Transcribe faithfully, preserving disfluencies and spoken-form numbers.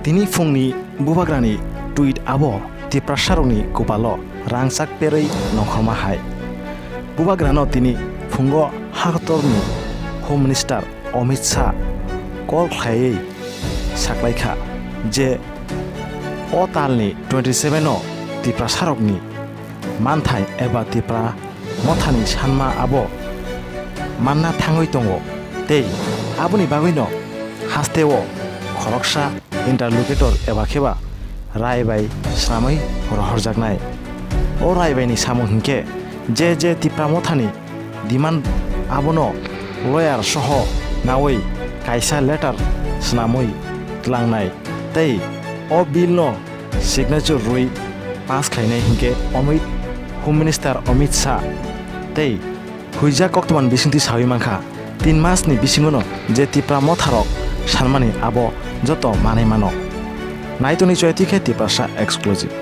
Tini phungni bubagrani tweet abo Tiprasarokni kopalo rangchak perwi nongkhorma hai. Bubagrano tini phungo hakotorni Home Minister Amit Shah call khlaiwi saklaikha je o talni twenty seven o Tiprasarokni manthai eba Tipra mothani sanma abo manna thangwi tongo tei aboni bagwino hasteo khoroksa interlocutor eba kheba rai bai swnamwi rohorjaknai. O rai baini samung hinkhe je je Tipra mothani demand abono lawyer soho naui kaisa letter swnamwi tlangnai tei o bill no signature rwi pass khlainai hinkhe Amit, Home Minister Amit Shah tei huijak koktwmani bisingtwi sawi mankha, tin masni bisingono je Tipra motharok sanmani abo joto manwi mano. Naitoni chwetwi khe Tiprasa Exclusive.